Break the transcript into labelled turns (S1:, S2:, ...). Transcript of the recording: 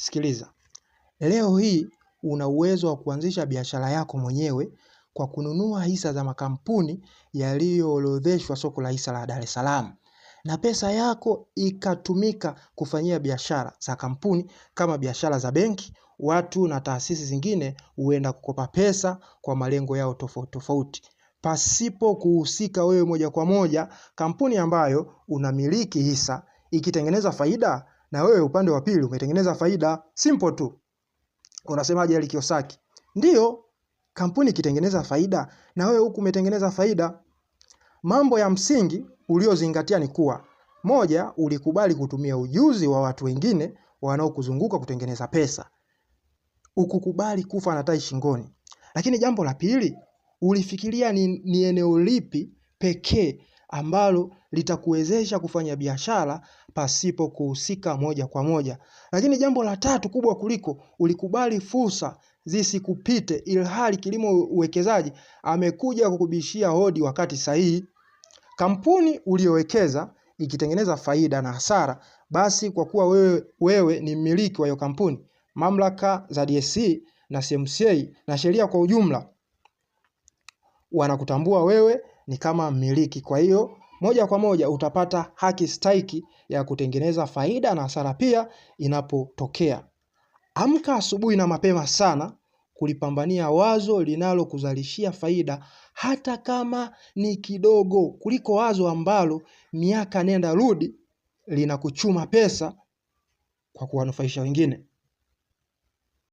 S1: Sikiliza, leo hii una uwezo wa kuanzisha biashara yako mwenyewe kwa kununua hisa za makampuni yaliyoorodheshwa soko la hisa la Dar es Salaam na pesa yako ikatumika kufanyia biashara za kampuni kama biashara za benki. Watu na taasisi zingine huenda kukopa pesa kwa malengo yao tofauti tofauti pasipo kuhusika wewe moja kwa moja. Kampuni ambayo unamiliki hisa ikitengeneza faida, na wewe upande wa pili umetengeneza faida. Simple tu. Unasemaje Eric Kiyosaki? Ndiyo, kampuni ikitengeneza faida na wewe huku umetengeneza faida. Mambo ya msingi uliozingatia ni kuwa, moja, ulikubali kutumia ujuzi wa watu wengine wanaokuzunguka kutengeneza pesa. Ukukubali kufa na tai shingoni. Lakini jambo la pili, ulifikiria ni eneo lipi pekee ambalo litakuwezesha kufanya biashara pasipo kuhusika moja kwa moja. Lakini jambo la tatu kubwa kuliko, ulikubali fursa zisikupite ilhali kilimo uwekezaji amekuja kukubishia hodi wakati sahihi. Kampuni uliyowekeza ikitengeneza faida na hasara, basi kwa kuwa wewe ni mmiliki wa hiyo kampuni, mamlaka za DSE na CMCA na sheria kwa ujumla wanakutambua wewe ni kama mmiliki. Kwa hiyo moja kwa moja utapata haki stahiki ya kutengeneza faida na hasara pia inapotokea. Amka asubuhi na mapema sana kulipambania wazo linalokuzalishia faida hata kama ni kidogo, kuliko wazo ambalo miaka nenda rudi linakuchuma pesa kwa kuwanufaisha wengine.